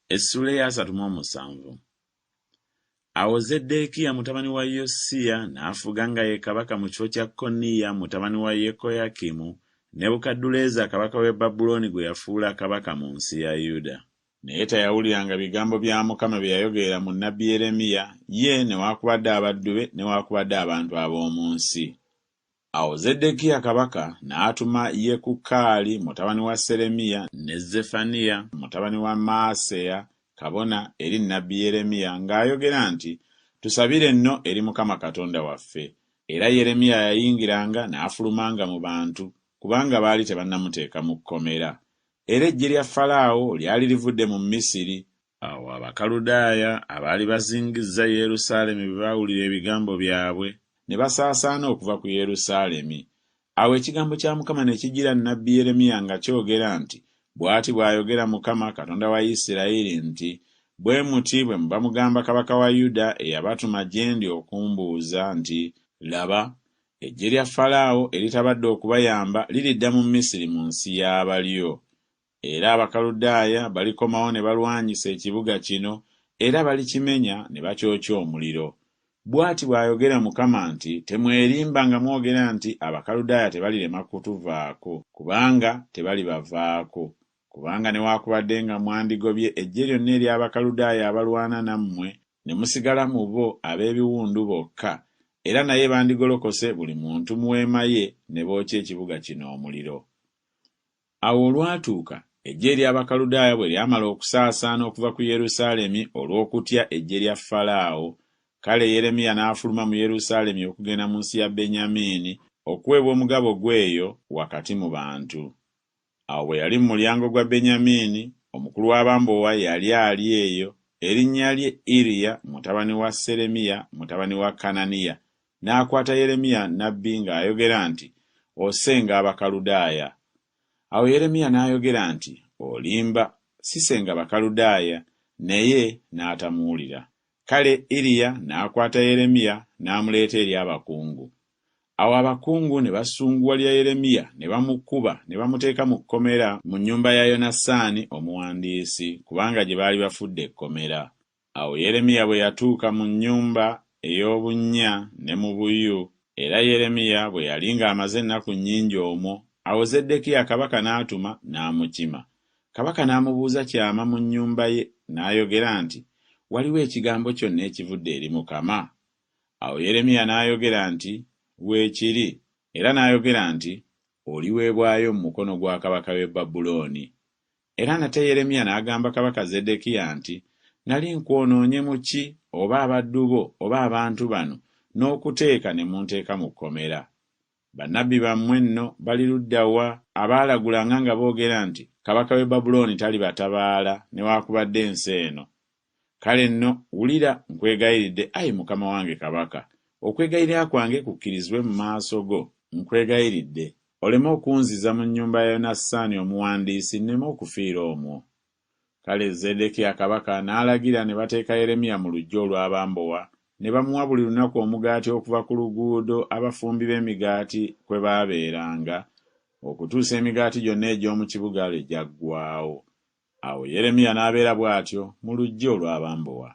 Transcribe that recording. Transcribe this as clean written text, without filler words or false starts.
Essuula ey'asatu mu omusanvu. Awo Zeddeekiya mutabani wa Yosiya n'afuga nga ye kabaka mu kifo kya Koniya mutabani wa Yekoyakimu, Nebukadduleeza kabaka w'e Babulooni gwe yafuula kabaka mu nsi ya Yuda. Naye teyawuliranga bigambo bya Mukama bye yayogerera mu nnabbi Yeremiya, ye newaakubadde abaddu be newaakubadde abantu ab'omu nsi. Awo Zeddekiya kabaka n'atuma Yekukaali mutabani wa Seremiya ne Zeffaniya mutabani wa Maaseya kabona eri nnabbi Yeremiya ng'ayogera nti, Tusabire nno eri Mukama Katonda waffe. Era Yeremiya yayingiranga n'afulumanga mu bantu, kubanga baali tebannamuteeka mu kkomera. Era eggye lya Falaawo lyali livudde mu Misiri. Awo Abakaludaaya abaali bazingizza Yerusaalemi bwe baawulira ebigambo byabwe, ne basaasaana okuva ku Yerusaalemi. Awo ekigambo kya Mukama ne kijjira nnabbi Yeremiya nga kyogera nti, Bw'ati bw'ayogera Mukama, Katonda wa Isirayiri nti, Bwe muti bwe muba mugamba kabaka wa Yuda eyabatuma gye ndi okumbuuza nti, Laba, eggye lya Falaawo eritabadde okubayamba liridda mu Misiri mu nsi y'abalyo. Era Abakaludaaya balikomawo ne balwanyisa ekibuga kino, era balikimenya ne bakyokya omuliro. Bw'ati bw'ayogera Mukama nti, Temwerimba nga mwogera nti Abakaludaaya tebalirema kutuvaako, kubanga tebalibavaako. Kubanga newaakubadde nga mwandigobye eggye lyonna ery'Abakaludaaya abalwana nammwe, ne musigala mu bo ab'ebiwundu bokka, era naye bandigolokose buli muntu mu weema ye ne bookya ekibuga kino omuliro. Awo olwatuuka, eggye ery'Abakaludaaya bwe lyamala okusaasaana okuva ku Yerusaalemi olw'okutya eggye lya Falaawo, kale Yeremiya n'afuluma mu Yerusaalemi okugenda mu nsi ya Benyamiini okuweebwa omugabo gwe eyo wakati mu bantu. Awo bwe yali mu mulyango gwa Benyamiini, omukulu w'abambowa yali ali eyo, erinnya lye Iriya mutabani wa Seremiya mutabani wa Kananiya, n'akwata Yeremiya nnabbi ng'ayogera nti, Osenga Abakaludaaya. Awo Yeremiya n'ayogera nti, Olimba, sisenga Bakaludaaya, naye n'atamuwulira. Kale Iriya n'akwata Yeremiya n'amuleeta eri abakungu. Awo abakungu ne basunguwalira Yeremiya ne bamukuba ne bamuteeka mu kkomera mu nnyumba ya Yonasaani omuwandiisi, kubanga gye baali bafudde ekkomera. Awo Yeremiya bwe yatuuka mu nnyumba ey'obunnya ne mu buyu, era Yeremiya bwe yali ng'amaze ennaku nnyingi omwo, awo Zeddekiya kabaka n'atuma n'amukima. Kabaka n'amubuuza kyama mu nnyumba ye, n'ayogera nti, Waliwo ekigambo kyonna ekivudde eri Mukama? Awo Yeremiya n'ayogera nti, Weekiri. Era n'ayogera nti, Oliweebwayo mu mukono gwa kabaka w'e Babulooni. Era nate Yeremiya n'agamba kabaka Zeddekiya nti, Nali nkwonoonye mu ki, oba abaddu bo, oba abantu bano, n'okuteeka ne munteeka mu kkomera? Bannabbi bammwe nno bali ludda wa, abaalagulanga nga boogera nti, Kabaka w'e Babulooni talibatabaala newaakubadde ensi eno? Kale nno wulira, nkwegayiridde, ayi mukama wange kabaka, okwegayirira kwange kukkirizibwe mu maaso go, nkwegayiridde, oleme okunziza mu nnyumba ya Yonasaani omuwandiisi nneme okufiira omwo. Kale Zeddekiya kabaka n'alagira ne bateeka Yeremiya mu luggya olw'abambowa, ne bamuwa buli lunaku omugaati okuva ku luguudo abafumbi b'emigaati kwe baabeeranga, okutuusa emigaati gyonna egy'omu kibuga lwe gyaggwaawo. Awo Yeremiya n'abeera bw'atyo mu luggya olw'abambowa.